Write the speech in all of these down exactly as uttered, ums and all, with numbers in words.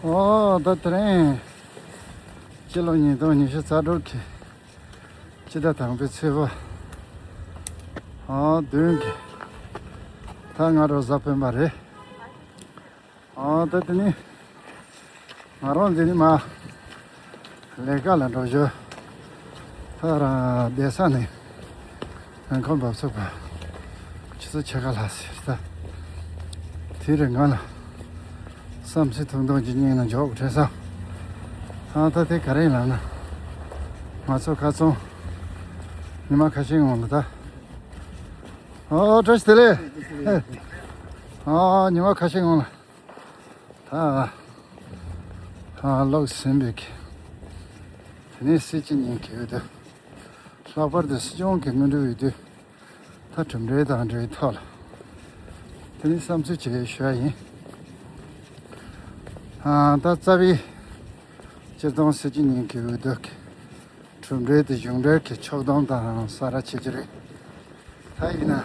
ཨོ་ད་དེ་རིང་སྤྱི་ལོ་ཉིས་སྟོང་ཉི་ཤུ་རྩ་དྲུག་གི་སྤྱི་ཟླ་དང་པོའི་ཚེས་པ་ཨོ་བདུན་གི་ད་སྔ་དྲོ་གཟའ་སྤེན་པ་རེད། ཨོ་ད་དེ་ནི་ང་རང་འདི་ནི་མ་ལས་ཀ་ལ་འགྲོ་རྒྱུ། ད་རང་བསྡད་ས་ནས་ང་ཁོང་འབབ་ཚུགས་པ་ཆུ་ཚོད་ཕྱེད་ཀ་ལྷག་ཟེར་ད། དེ་རིང་ང་ལ་བསམ་ཚུལ་ཐུང་ཐུང་ཅིག་སྙིང་ན་འཇོག་དྲན་སོང་། ཨ་ད་དེ་ག་རེ་ལབ་ན་ང་ཚོ་ཁ་ཚོང་ཉི་མ་ཁ་ཤས་སྔོན་ལ་ད། ཨོ་བཀྲ་ཤིས་བདེ་ལེགས། ཨོ་ཉི་མ་ཁ་ཤས་སྔོན་ལ། ད་ཨ་ལོག་ཟིན་པའི་གི། དེ་ནས་སྲིད་སྤྱི་གཉིས་ཀྱི་འོས་བསྡུ། ལྷག་པར་དུ་སྲིད་སྐྱོང་གི་སྔོན་འགྲོའི་འོས་བསྡུ། ད་གྲུབ་འབྲས་དང་འབྲེལ་བའི་ཐོག་ལ། དེ་ནས་བསམ་ཚུལ་བྱས་ཞུ་བ་ཡིན། ཨ་ད་རྩ་བའི་སྤྱིར་བཏང་སྲིད་སྤྱི་གཉིས་ཀྱི་འོས་བསྡུ་གི་གྲུབ་འབྲས་དེ་གཞུང་འབྲེལ་གྱི་ཕྱོགས་བསྡོམས་དང་གསལ་བསྒྲགས་བྱེད་ཀྱི་རེད། ད་ཡིན་ན།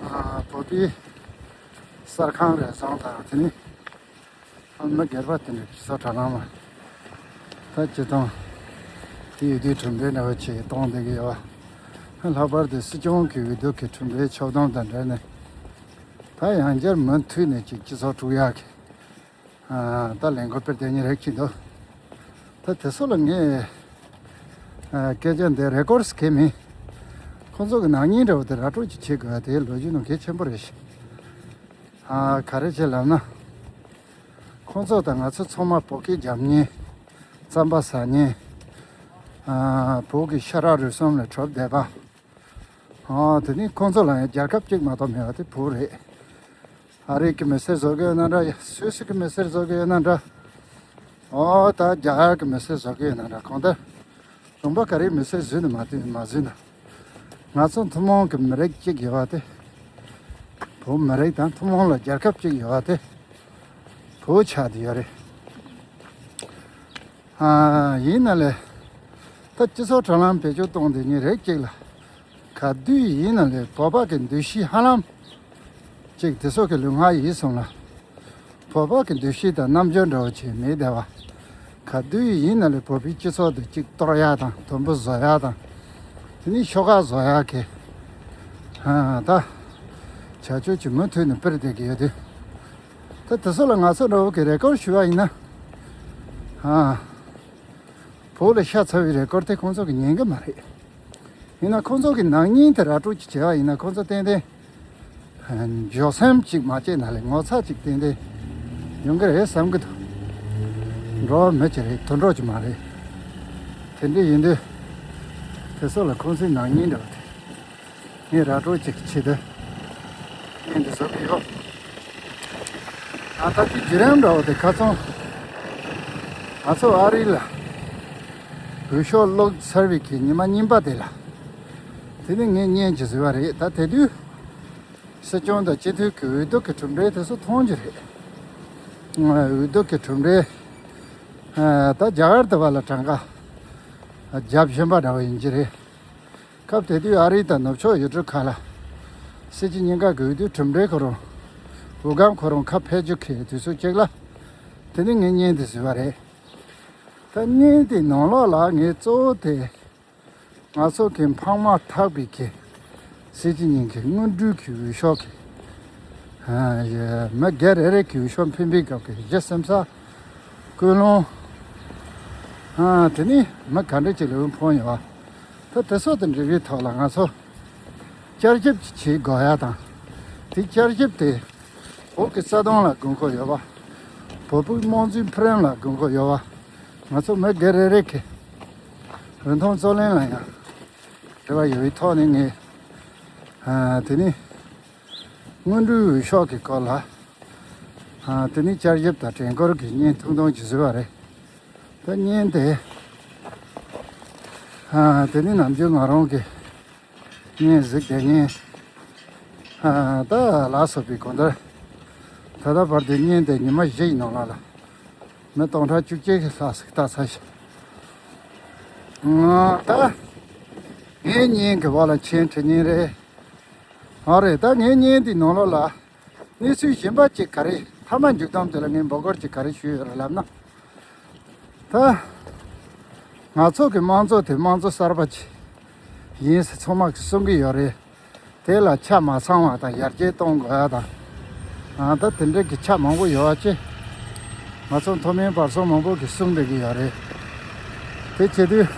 ཨ་བོད་པའི་གསར་ཁང་རེ་ཟུང་དང་དེ་ནི་ཨ་མི་སྒེར་པ་དེ་འདྲ་སྤྱི་ཚོགས་དྲ་ལམ་ལ་ད་སྤྱི་བཏང་དེའི་འོས་བསྡུའི་གྲུབ་འབྲས་འདྲ་བོ་ཅིག་གཏོང་བསྡད་ཀྱི་ཡོད་པ། ལྷག་པར་དུ་སྲིད་སྐྱོང་གི་འོས་བསྡུ་གི་གྲུབ་འབྲས་ཕྱོགས་བསྡོམས་དང་འབྲེལ་ནས་ད་ཡང་བསྐྱར་མུ་མཐུད་ནས་ཅིག་སྤྱི་ཚོགས་དཀྲུག་ཡག་གི་ཨ་ད་ལས་འགུལ་སྤེལ་བསྡད་མཁན་རིགས་ཅིག་འདུག་ད་དེ་ཚོ་ལ་ངས་ཨ་སྐད་ཆ་འདི་རེ་སྐོར་ཟེར་གི་མིན། ཁོང་ཚོ་གི་ནག་ཉེས་འདྲ་བོ་དེ་ར་སྤྲོད་ཅིག་བྱེད་དགོས་པ་དེ་ལོ་རྒྱུས་ནང་གལ་ཆེན་པོ་རེད་ཤག་ཨ་ག་རེ་བྱེད་ལབ་ན། ཁོང་ཚོ་དང་ང་ཚོ་ཚང་མ་བོད་སྐད་རྒྱབ་མཁན། རྩམ་པ་ཟ་མཁན། ཨ་བོད་ཀྱི་ཤ་ཁྲག་རུས་གསུམ་ལ་གྲུབ་བསྡད་པ། ཨ་དེ་ནི་ཁོང་ཚོ་ལ་ཡང་རྒྱལ་ཁབ་གཅིག་མ་གཏོགས་མེད་པ་དེ་བོད་རེད། ཨ་རི་གི་མི་སེར་བཟོ་གི་ཡོད་ན་འདྲ། སུད་སི་གི་མི་སེར་བཟོ་གི་ཡོད་ན་འདྲ། ཨོ་ད་རྒྱ་གར་གི་མི་སེར་བཟོ་གི་ཡོད་ན་འདྲ། གང་ལྟར་ལུང་པ་ག་རེའི་མི་སེར་བཟོས་ནས་མ་བཏོན་མ་བཟོས་ན། ང་ཚོ་ཐུན་མོང་གི་མི་རིགས་གཅིག་ཡོད་པ་དེ། བོད་མི་རིགས་དང་ཐུན་མོང་ལ་རྒྱལ་ཁབ་གཅིག་ཡོད་པ་དེ། བོད་ཆགས་བསྡད་ཡོད་རེད། ཨ་ཡིན་ན་ལས། ད་སྤྱི་ཚོགས་དྲ་ལམ་བེད་སྤྱོད་གཏོང་བསྡད་མཁན་རིགས་གཅིག་ལ། ག་དུས་ཡིན་ན་ལས་བོད་པ་གི་འདུ་ཤེས་ཧ་ལམ་ཅིག་དེ་ཚོ་གི་ལུས་ངག་ཡིད་གསུམ་ལ། བོད་པ་གི་འདུ་ཤེས་དང་རྣམ་འགྱུར་འདྲ་བོ་ཅིག་མེད་བསྡད་པ། ག་དུས་ཡིན་ན་ལས་བོད་པའི་སྤྱི་ཚོགས་དེ་གཅིག་གཏོར་ཡག་དང་དུམ་བུ་བཟོ་ཡག་དང་། དེ་ནས་ཤོག་ཁག་བཟོ་ཡག་གི་ཨ་ད་བྱ་སྤྱོད་ཅིག་མུ་མཐུད་ནས་སྤེལ་བསྡད་ཀྱི་ཡོད་དུས། ད་དེ་ཚོ་ལ་ང་ཚོ་འདྲ་བོ་གི་རེ་སྐུལ་ཞུ་བ་ཡིན་ན། ཨ་བོད་ལ་ཤ་ཚ་བའི་རེ་སྐུལ་དེ་ཁོང་ཚོ་གི་ཉན་གི་མ་རེད། ཡིན་ན་ཁོང་ཚོ་གི་ནག་ཉེས་དེ་ར་སྤྲོད་ཅིག་བྱས་པ་ཡིན་ན་ཁོང་ཚོ་ཏན་ཏན་འཇོག་སེམས་ཅིག་མ་བྱས་ན་ལས་ངོ་ཚ་ཅིག་ཏན་ཏན་ཡོང་གི་རེད་བསམ་གི་འདུག་འགྲོ་བ་མི་ཅིག་རེད། དུད་འགྲོ་ཅིག་མ་རེད། དེ་འདྲ་ཡིན་དུས་དེ་ཚོ་ལ་ཁོང་ཚོའི་ནག་ཉེས་འདྲ་བ་དེ་ངས་ར་སྤྲོད་ཅིག་བྱེད་དུས་ངས་འདི་བཟོ་གི་ཡོད། ཨ་ད་དེ་བརྒྱུད་རིམ་འདྲ་བོ་དེ་ཁ་སང་ང་ཚོ་ཨ་རི་ལ་འོས་ཤོག་བླུགས་ཚར་བའི་གི་ཉི་མ་གཉིས་པ་དེ་ལ། དེ་ནི་ངས་བརྙན་ཅིག་བཟོས་པ་རེད། ད་དེ་དུས་སྲིད་སྐྱོང་དང་སྤྱི་འཐུས་ཀྱི་འོས་བསྡུ་གི་གྲུབ་འབྲས་དེ་ཚོ་མཐོང་རྒྱུ་རེད། འོས་བསྡུ་གི་གྲུབ་འབྲས་ཨ་ད་རྒྱ་གར་དུ་བ་ལ་གྲངས་ཀ་བརྒྱ་བཞི་པ་འདྲ་བ་ཡིན་གྱི་རེད། སྐབས་དེ་དུས་ཨ་རི་དང་ནུབ་ཕྱོགས་ཡུལ་གྲུ་ཁག་ལ་སྲིད་སྤྱི་གཉིས་ཀ་གི་འོས་བསྡུའི་གྲུབ་འབྲས་ཁོ་རང་འོས་སྒམ་ཁོ་རང་ཁ་ཕེབས་རྒྱུ་གི་དུས་ཚོད་ཅིག་ལ། དེ་ནི་ངས་བརྙན་དེ་བཟོས་པ་རེད། ད་བརྙན་དེའི་ནང་ལོགས་ལ་ངས་གཙོ་བོ་དེ་ང་ཚོ་གི་འཕང་མ་ཐག་པའི་གི་སྲིད་སྤྱི་གཉིས་ཀྱི་སྔོན་འགྲོའི་གི་འོས་ཤོག་གི་ཨ་ཡ་མི་སྒེར་རེ་རེ་གི་འོས་ཤོག་འཕེན་པའི་སྐབས་ཀྱི་གཞི་སེམས་ས་ཀུན་སློང་ཨ་དེ་ནི་མི་ག་འདྲ་ཅིག་ལ་འཕོངས་ཡོད་པ། ད་དེ་ཚོ་དང་འབྲེལ་བའི་ཐོག་ལ་ང་ཚོ་བསྐྱར་ཞིབ་ཅིག་བྱེད་དགོས་ཡ་དང་། དེ་བསྐྱར་ཞིབ་དེ་བོད་ཀྱི་རྩ་དོན་ལ་དགོས་མཁོ་ཡོད་པ། བོད་ཕྲུག་དམངས་གཙོའི་འཕེལ་རིམ་ལ་དགོས་མཁོ་ཡོད་པ། ང་ཚོ་མི་སྒེར་རེ་རེ་གི་རིན་ཐང་རྩོད་ལེན་ལ་ཡང་འབྲེལ་བ་ཡོད་པའི་ཐོག་ནས་ངས་ཨ་དེ་ནི་སྔོན་འགྲོའི་འོས་ཤོག་གི་སྐོར་ལ་ཨ་དེ་ནི་བསྐྱར་ཞིབ་དང་དྲན་སྐུལ་གྱི་བརྙན་ཐུང་ཐུང་ཅིག་བཟོས་པ་རེད། ད་བརྙན་དེ་ཨ་དེ་ནི་ནམ་རྒྱུན་ང་རང་གི་བརྙན་གཟིགས་བསྡད་མཁན་ཨ་ད་ལ་སོགས་པའི་གང་ལྟར་ད་ལྟ་བར་དུ་བརྙན་དེ་ཉི་མ་བཞི་ཡི་ནང་ལ་ལ་མི་སྟོང་ཕྲག་བཅུ་གཅིག་ལྷག་ཞིག་ལྟ་ཚར་ཤག་ཨ་ད་ངའི་བརྙན་གྱི་འོག་ལ་མཆན་བྲིས་མཁན་རེད། ཨ་རེད། ད་ངའི་བརྙན་འདིའི་ནང་ལོགས་ལ་གནས་ཚུལ་གཞན་པ་ཅིག་ག་རེ་ མཐའ་མ་མཇུག་སྡོམ་དེ་ལ་ངས་འབོད་སྐུལ་ཅིག་ག་རེ་ཞུས་ཡོད་རེད་ལབ་ན། ད་ང་ཚོ་གི་དམངས་གཙོ་དེ་དམངས་གཙོ་གསར་པ་ཅིག་ཡིན་ཟེར་ཚང་མ་གིས་གསུང་གི་ཡོད་རེད། དེ་ལ་ཆ་མ་ཚང་བ་དང་ཡར་རྒྱས་གཏོང་དགོས་ཡ་དང་། ཨ་ད་དེ་འདྲ་གི་ཆ་མང་པོ་ཡོད་པ་ཅིག་ང་ཚོ་མཐོ་དམན་བར་གསུམ་མང་པོ་གིས་གསུང་བསྡད་ཀྱི་ཡོད་རེད། དེ་བྱེད་དུས་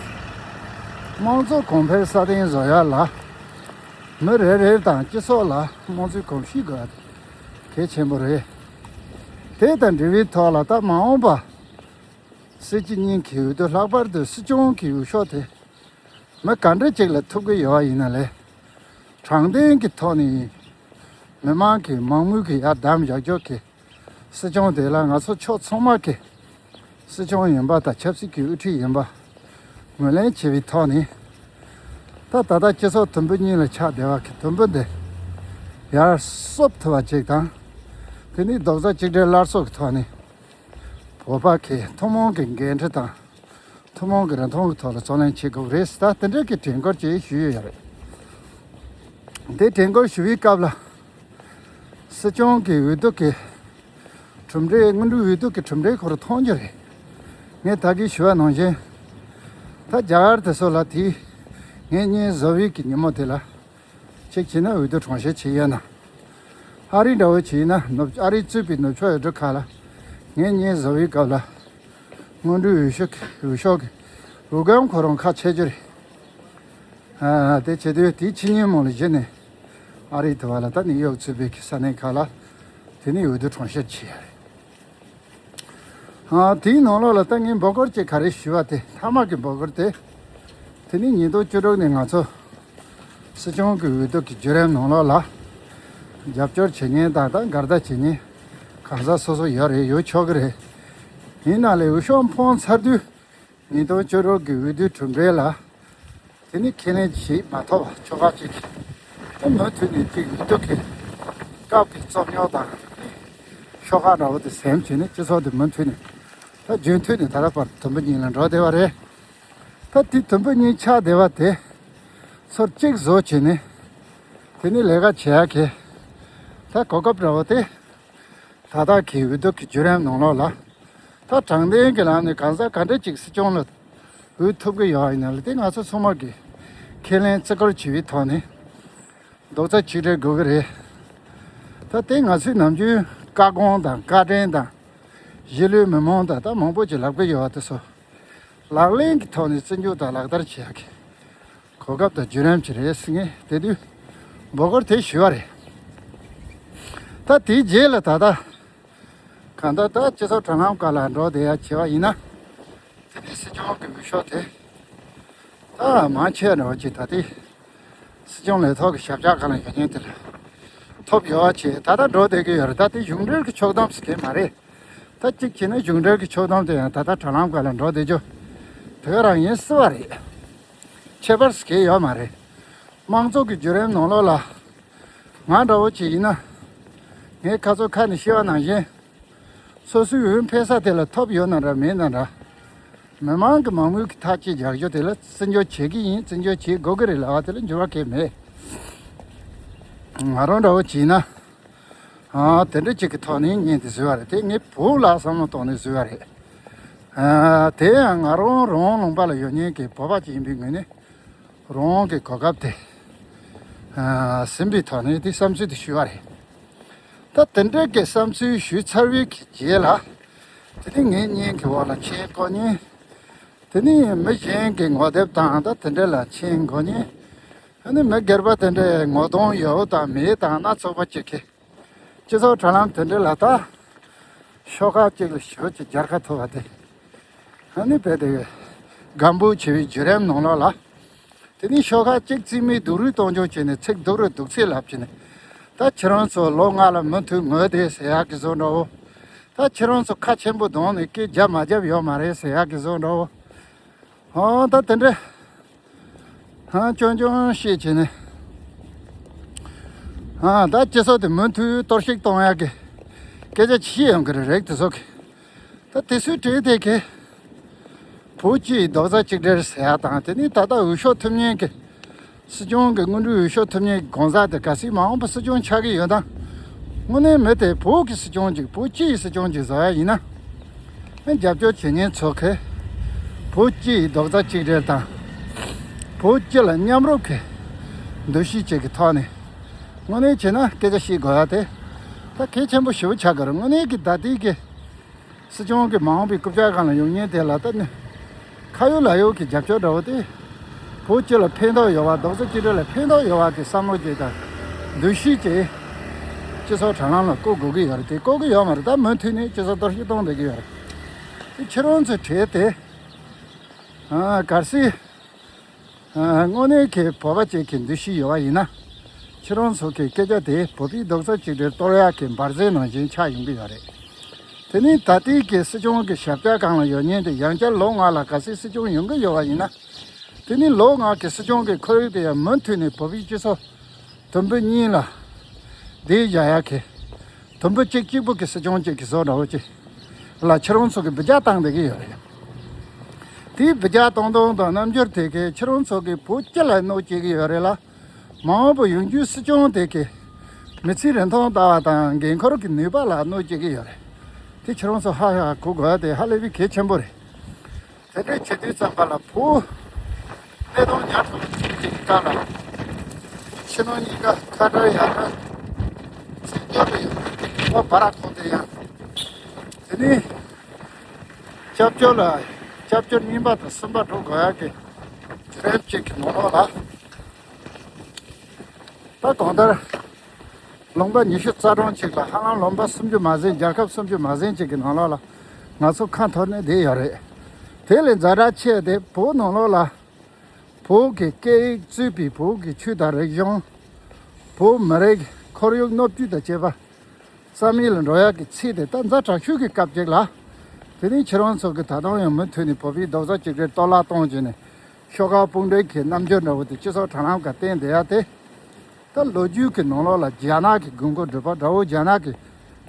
དམངས་གཙོ་གོང་འཕེལ་སྲ་བརྟན་བཟོ་ཡ་ལ་མི་རེ་རེ་དང་སྤྱི་ཚོགས་ལ་དམངས་གཙོའི་གོམས་གཤིས་དགོས་པ་དེ་གལ་ཆེན་པོ་རེད། དེ་དང་འབྲེལ་བའི་ཐོག་ལ་ད་མ་འོངས་པ་སྲིད་སྤྱི་གཉིས་ཀྱི་འོས་བསྡུ་ལྷག་པར་དུ་སྲིད་སྐྱོང་གི་འོས་ཤོག་དེ་མི་ག་འདྲ་ཅིག་ལ་ཐོབ་ཀྱི་ཡོད་པ་ཡིན་ན་ལས། དྲང་བདེན་གྱི་ཐོག་ནས་མི་མང་གི་མང་མོས་ཀྱི་ཡར་བདམས་བཞག་རྒྱུ་གི་སྲིད་སྐྱོང་དེ་ལ་ང་ཚོ་ཕྱོགས་ཚང་མ་གི་སྲིད་སྐྱོང་ཡིན་པ་དང་ཆབ་སྲིད་ཀྱི་དབུ་ཁྲིད་ཡིན་པ་ངོས་ལེན་བྱེད་པའི་ཐོག་ནས། ད་ད་ལྟ་སྤྱི་ཚོགས་དུམ་བུ་གཉིས་ལ་ཆགས་བསྡད་པ་གི་དུམ་བུ་འདི་ཡར་གསོབ་ཐུབ་པ་ཅིག་དང་། དེ་ནས་རྡོག་རྩ་གཅིག་སྒྲིལ་སླར་གསོ་གི་ཐོག་ནས་བོད་པ་གི་ཐུན་མོང་གི་འགན་འཁྲི་དང་། ཐུན་མོང་གི་རིན་ཐང་གི་ཐོག་ལ་བརྩོན་ལེན་བྱེད་དགོས་རེད་ཟེར། ད་དེ་འདྲ་གི་དྲན་སྐུལ་ཅིག་ཞུས་ཡོད་རེད། དེ་དྲན་སྐུལ་ཞུ་བའི་སྐབས་ལ་སྲིད་སྐྱོང་གི་འོས་བསྡུ་གི་གྲུབ་འབྲས། སྔོན་འགྲོའི་འོས་བསྡུ་གི་གྲུབ་འབྲས་ཁོ་རང་མཐོང་རྒྱུ་རེད། ངས་ད་གིན་ཞུ་བ་ནང་བཞིན། ད་རྒྱ་གར་དེ་ཚོ་ལ་དེ་ངས་བརྙན་བཟོ་བའི་གི་ཉིན་མོ་དེ་ལ། གཅིག་བྱས་ན་འོས་བསྡུ་གྲངས་བཤེར་བྱེད་ཡོད་ན། ཨ་རི་འདྲ་བོ་བྱས་ན་ནུབ། ཨ་རི་གཙོས་པའི་ནུབ་ཕྱོགས་ཡུལ་གྲུ་ཁག་ལ་ངས་བརྙན་བཟོ་བའི་སྐབས་ལ་སྔོན་འགྲོའི་འོས་ཤོག་གི་འོས་ཤོག་གི་འོས་སྒམ་ཁོ་རང་ཁ་ཕྱེ་རྒྱུ་རེད། ཨ་དེ་བྱེད་དུས་དེའི་ཕྱི་ཉིན་མོ་ལ་གཞི་ནས་ཨ་རིའི་དུ་བ་ལ་ད་ནིའུ་ཡོག་གཙོས་པའི་གི་ས་གནས་ཁག་ལ་དེ་ནས་འོས་བསྡུ་གྲངས་བཤེར་བྱེད་ཡ་རེད། ཨ་དེའི་ནང་ལོགས་ལ་ད་ངས་འབོད་སྐུལ་ཅིག་ག་རེ་ཞུས་པ་དེ། མཐའ་མ་གི་འབོད་སྐུལ་དེ། དེ་ནི་ཉིས་སྟོང་བཅུ་དྲུག་ནས་ང་ཚོ་སྲིད་སྐྱོང་གི་འོས་བསྡུ་གི་བརྒྱུད་རིམ་ནང་ལོགས་ལ་རྒྱབ་སྐྱོར་བྱེད་མཁན་དང་ད་འགལ་ཟླ་བྱེད་མཁན་གང་ཟག་སོ་སོ་ཡོད་རེད། ཡོད་ཆོག་གི་རེད། ཡིན་ན་ལས་འོས་ཤོག་འཕངས་ཚར་དུས་ཉིས་སྟོང་བཅུ་དྲུག་གི་འོས་བསྡུའི་གྲུབ་འབྲས་ལ། དེ་ནི་ཁས་ལེན་བྱེད་མ་ཐུབ་པ་ཆོལ་ཁ་གཅིག་གིས་དེ་མུ་མཐུད་ནས་གཅིག་འོས་བསྡུ་གི་སྐབས་ཀྱི་རྩོད་རྙོག་དང་ཤོག་ཁག་འདྲ་བོ་དེ་སེམས་བྱས་ནས་སྤྱི་ཚོགས་དེ་མུ་མཐུད་ནས་ད་རྒྱུན་མཐུད་ནས་ད་ལྟ་བར་དུམ་བུ་གཉིས་ལ་འགྲོ་བསྡད་པ་རེད། ད་དེ་དུམ་བུ་གཉིས་ཆགས་བསྡད་པ་དེ་ཚུར་གཅིག་བཟོ་བྱས་ནས་དེ་ནི་ལས་ཀ་བྱེད་ཡག་གི་ད་གོ་སྐབས་འདྲ་བོ་དེ། ད་ལྟ་གི་འོས་བསྡུ་གི་བརྒྱུད་རིམ་ནང་ལོགས་ལ། ད་དྲང་བདེན་གྱི་ལམ་ནས་གང་ཟག་ག་འདྲ་ཅིག་སྲིད་སྐྱོང་ལ་འོས་ཐོབ་ཀྱི་ཡོད་ཡིན་ན་ལ་དེ་ང་ཚོ་ཚང་མ་གིས་ཁས་ལེན་བརྩི་བཀུར་བྱེད་པའི་ཐོག་ནས་རྡོག་རྩ་གཅིག་སྒྲིལ་དགོས་ཀྱི་རེད། ད་དེ་ང་ཚོས་ནམ་རྒྱུན་བཀའ་དགོངས་དང་བཀའ་དྲིན་དང་གཞིས་ལུས་མི་མང་དང་ད་མང་པོ་ཅིག་ལབ་ཀྱི་ཡོད་པ་དེ་ཚོ་ལག་ལེན་གྱི་ཐོག་ནས་བརྩི་འཇོག་དང་ལག་བསྟར་བྱེད་ཡག་གི་གོ་སྐབས་དང་བརྒྱུད་རིམ་ཅིག་རེད་ཟེར། ངས་དེ་དུས་འབོད་སྐུལ་དེ་ཞུས་པ་རེད། ད་དེའི་རྗེས་ལ་ད་ལྟ་གང་ལྟར་ད་སྤྱི་ཚོགས་དྲ་ལམ་སྒང་ལ་འགྲོ་བསྡད་ཡ་བྱས་པ་ཡིན་ན། དེ་ནས་སྲིད་སྐྱོང་གི་འོས་ཤོག་དེ་ད་མང་ཆེ་བ་འདྲ་བོ་ཅིག་ད་ལྟའི་སྲིད་སྐྱོང་ལས་ཐོག་གི་ཞབས་བཀྱག་སྒང་ལ་ཡོད་མཁན་དེ་ལ་ཐོབ་ཡོད་པ་བྱས་ད་ལྟ་འགྲོ་བསྡད་ཀྱི་ཡོད་རེད། ད་དེ་གཞུང་འབྲེལ་གྱི་ཕྱོགས་བསྡོམས་ཟེར་མཁན་མ་རེད། ད་གཅིག་བྱས་ན་གཞུང་འབྲེལ་གྱི་ཕྱོགས་བསྡོམས་དེ་ཡང་ད་ལྟ་དྲ་ལམ་སྒང་ལ་འགྲོ་བསྡད་རྒྱུ་དེ་ག་རང་ཡིན་སྲིད་པ་རེད། ཁྱད་པར་ཟེར་མཁན་ཡོད་མ་རེད། དམངས་གཙོ་གི་བརྒྱུད་རིམ་ནང་ལོགས་ལ་ང་འདྲ་བོ་ཅིག་ཡིན་ན། ངས་ཁ་ཚོ་ཁ་ནས་བཤད་པ་ནང་བཞིན། སོ་སོའི་འོས་འཕེན་ས་དེ་ལ་ཐོབ་ཡོད་ན་འདྲ་མེད་ན་འདྲ། མི་མང་གི་མང་མོས་ཀྱི་ཐག་གཅོད་རྒྱག་རྒྱུ་དེ་ལ་བརྩི་འཇོག་བྱེད་ཀྱི་ཡིན། བརྩི་འཇོག་བྱེད་དགོས་ཀྱི་རེད་ལབ་པ་དེ་ལ་འགྱུར་བ་གང་ཡང་མེད། ང་རང་འདྲ་བོ་བྱས་ན། ཨ་དེ་འདྲ་ཅིག་གི་ཐོག་ནས་བརྙན་དེ་བཟོས་པ་རེད། དེ་ངའི་བུ་ལ་བསམ་བློ་གཏོང་ནས་བཟོས་པ་རེད། ཨ་དེ་ཡང་ང་རང་རང་ལུང་པ་ལ་ཡོད་མཁན་གྱི་བོད་པ་ཅིག་ཡིན་པའི་ངོས་ནས། རང་གི་གོ་སྐབས་དེ་ཟིན་པའི་ཐོག་ནས་དེ་བསམ་ཚུལ་དེ་ཞུས་པ་རེད། ད་དེ་འདྲ་གི་བསམ་ཚུལ་ཞུས་ཚར་བའི་གི་རྗེས་ལ། དེ་ནས་ངའི་བརྙན་གྱི་འོག་ལ་མཆན་འགོད་མཁན། དེ་ནས་མི་གཞན་གྱི་ངོ་དེབ་དང་ད་དེ་འདྲ་ལ་མཆན་འགོད་མཁན། ཨ་ནི་མི་སྒེར་པ་དེ་འདྲའི་ངོ་གདོང་ཡོད་དང་མེད་དང་སྣ་ཚོགས་པ་ཅིག་གིས། སྤྱི་ཚོགས་དྲ་ལམ་དེ་འདྲ་ལ་ད་ཤོག་ཁག་གཅིག་ལ་ཞེ་པོ་ཅིག་སྦྱར་ཁ་ཐོབ་པ་དེ། ཨ་ནི་རྦད་དེ་སྒམ་པོ་ཆེ་བའི་བརྒྱུད་རིམ་ནང་ལོགས་ལ། དེ་ནས་ཤོག་ཁག་གཅིག་རྩིས་མེད་སྡུག་རུས་གཏོང་རྒྱུ་བྱས་ནས་ཚིག་སྡུག་རུས་སྡུག་ཚིག་ལབ་བྱས་ནས། ད་ཁྱེད་རང་ཚོ་ལོ་ལྔ་ལ་མུ་མཐུད་ངོ་དེ་ཟེར་ཡག་གི་བཟོ་འདྲ་བོ། ད་ཁྱེད་རང་ཚོ་ཁ་ཆེན་པོ་གདོང་ནས་སྐད་རྒྱབ་མ་རྒྱབ་ཡོད་མ་རེད་ཟེར་ཡག་གི་བཟོ་འདྲ་བོ། ཨོ་ད་དེ་འདྲ། ཧང་ཅོང་ཅོང་བཤད་བྱས་ནས། ཨ་ད་སྤྱི་ཚོགས་དེ་མུ་མཐུད་གཏོར་བཤིག་གཏོང་ཡག་གི་སྐད་ཆ་ཅིག་ཡོང་གི་རེད། རེད་དེ་ཚོ་གི། ད་དེ་ཚོའི་གྲས་དེ་གི་བོད་སྤྱིའི་རྡོག་རྩ་གཅིག་སྒྲིལ་ཟེར་ཡག་དང་དེ་ནི་ད་ལྟ་འོས་ཤོག་ཐོབ་མཁན་གི་སྲིད་སྐྱོང་གི་སྔོན་འགྲོའི་འོས་ཤོག་ཐོབ་མཁན་གི་གང་ཟག་དེ་གལ་སྲིད་མ་འོངས་པ་སྲིད་སྐྱོང་ཆགས་ཀྱི་ཡོད་ན། དངོས་གནས་མི་དེ་བོད་ཀྱི་སྲིད་སྐྱོང་ཅིག་བོད་སྤྱི་ཡི་སྲིད་སྐྱོང་ཅིག་བཟོ་ཡ་ཡིན་ན། རྒྱབ་སྐྱོར་བྱེད་མཁན་ཚོ་གིས་བོད་སྤྱི་ཡི་རྡོག་རྩ་གཅིག་སྒྲིལ་དང་། བོད་སྤྱི་ལ་མཉམ་རུབ་ཀྱི་འདུ་ཤེས་ཅིག་གི་ཐོག་ནས། དངོས་གནས་བྱས་ན་སྐད་ཆ་བཤད་དགོས་ཡ་དེ་ད་གལ་ཆེན་པོ་ཞེ་པོ་ཆགས་ཀྱི་རེད། དངོས་གནས་ཀྱི་ད་ལྟའི་གི་སྲིད་སྐྱོང་གི་མ་འོངས་པའི་རྐུབ་བཀྱག་སྒང་ལ་ཡོང་མཁན་དེ་ལ་ད་ནི་ཁ་ཡོད་ལག་ཡོད་ཀྱི་རྒྱབ་སྐྱོར་འདྲ་བོ་དེ། བོད་སྤྱི་ལ་ཕན་ཐོགས་ཡོད་པ། རྡོག་རྩ་གཅིག་སྒྲིལ་ལ་ཕན་ཐོགས་ཡོད་པ་གི་བསམ་བློ་ཅིག་དང་འདུ་ཤེས་ཅིག་སྤྱི་ཚོགས་དྲ་ལམ་ལ་བཀོད་དགོས་ཀྱི་ཡོད་རེད། དེ་བཀོད་ཀྱི་ཡོད་མ་རེད། ད་མུ་མཐུད་ནས་སྤྱི་ཚོགས་གཏོར་བཤིག་གཏོང་བསྡད་ཀྱི་ཡོད་རེད། དེ་ཁྱེད་རང་ཚོའི་གྲས་དེ། ཨ། གལ་སྲིད། ཨ། དངོས་གནས་ཀྱི་བོད་པ་ཅིག་གི་འདུ་ཤེས་ཡོད་པ་ཡིན་ན། ཁྱེད་རང་ཚོ་གི་སྐད་ཆ་དེ་བོད་པའི་རྡོག་རྩ་གཅིག་སྒྲིལ་གཏོར་ཡག་གི་འབར་རྫས་ནང་བཞིན་ཆགས་ཡོང་གི་ཡོད་རེད། དེ་ནི་ད་ལྟའི་གི་སྲིད་སྐྱོང་གི་ཞབས་བཀྱག་སྒང་ལ་ཡོད་མཁན་དེ་ཡང་བསྐྱར་ལོ་ལྔ་ལ་གལ་སྲིད་སྲིད་སྐྱོང་ཡོང་གི་ཡོད་པ་ཡིན་ན། དེ་ནི་ལོ་ལྔ་གི་སྲིད་སྐྱོང་གི་ཁོར་ཡུག་དེ་ཡང་མུ་མཐུད་ནས་བོད་པའི་སྤྱི་ཚོགས་དུམ་བུ་གཉིས་ལ་བསྡད་བཞག་ཡག་གི། དུམ་བུ་གཅིག་གཅིག་པུ་གི་སྲིད་སྐྱོང་གཅིག་གི་བཟོ་འདྲ་བོ་ཅིག་ལ་ཁྱེད་རང་ཚོ་གི་འབུད་རྒྱག་བཏང་བསྡད་ཀྱི་ཡོད་རེད། དེའི་འབུད་རྒྱག་གཏོང་སྟངས་དང་རྣམ་འགྱུར་དེ་གིས་ཁྱེད་རང་ཚོ་གི་བོད་སྤྱི་ལ་གནོད་སྐྱེལ་གྱི་ཡོད་རེད་ལ། མ་འོངས་པ་ཡོང་རྒྱུའི་སྲིད་སྐྱོང་དེ་གི་མི་ཚེའི་རིན་ཐང་ལྟ་བ་དང་འགན་ཁུར་གྱི་ནུས་པ་ལ་གནོད་སྐྱེལ་གྱི་ཡོད་རེད། དེ་ཁྱེད་རང་ཚོ་ཧ་ཧ་གོ་དགོས་ཡ་དེ་ཧ་ལས་པའི་གལ་ཆེན་པོ་རེད། དེ་འདྲའི་བྱེད་དུས་ཙམ་པ་ལ་བོད་གནས་སྟངས་ཉག་ཕྲ་ཅིག་གི་སྐབས་ལ། ཕྱི་ནང་གཉིས་ཀ་ཁ་བྲལ་ཡ་ན། བཙན་བྱོལ་ལ་ཡོད་པའི་བོད་པ་ར་ཁོང་དེ་ཡང་། དེ་ནི་སྐྱབས་བཅོལ་ལ་སྐྱབས་བཅོལ་གཉིས་པ་དང་གསུམ་པ་འགྲོ་དགོས་ཡ་གི་བརྒྱུད་རིམ་ཅིག་གི་ནང་ལོགས་ལ། ད་གང་ལྟར། ལུང་པ་ཉི་ཤུ་རྩ་གྲངས་ཅིག་ལ་ཧ་ལམ་ལུང་པ་སུམ་ཅུ་མ་ཟིན། རྒྱལ་ཁབ་སུམ་ཅུ་མ་ཟིན་ཅིག་གི་ནང་ལོགས་ལ་ང་ཚོ་ཁ་འཐོར་ནས་བསྡད་ཡོད་རེད། དེ་ལས་ཛ་དྲག་ཆེ་དེ་བོད་ནང་ལོགས་ལ་བོད་ཀྱི་སྐད་ཡིག་གཙོས་པའི་བོད་ཀྱི་ཆོས་དང་རིག་གཞུང་། བོད་མི་རིགས་ཁོར་ཡུག་གནོད་སྐྱོན་དང་བཅས་པ་བསམ་ཡུལ་ལ་འགྲོ་ཡག་གི་ཚིག་དེ་ད་ཛ་དྲག་ཤོས་ཀྱི་སྐབས་ཅིག་ལ། དེ་ནི་ཁྱེད་རང་ཚོ་གི་ད་དུང་ཡང་མུ་མཐུད་ནས་བོད་པའི་རྡོག་རྩ་གཅིག་སྒྲིལ་གཏོར་བརླག་གཏོང་བྱས་ནས་ཤོག་ཁག་དཔུང་སྒྲིག་གི་རྣམ་འགྱུར་འདྲ་བོ་དེ་སྤྱི་ཚོགས་དྲ་ལམ་ཁར་བསྟན་བསྡད་ཡ་དེ། ད་ལོ་རྒྱུས་ཀྱི་ནང་ལོགས་ལ་རྒྱ་ནག་གི་དགོས་མཁོ་འདྲ་བོ་རྒྱ་ནག་གི་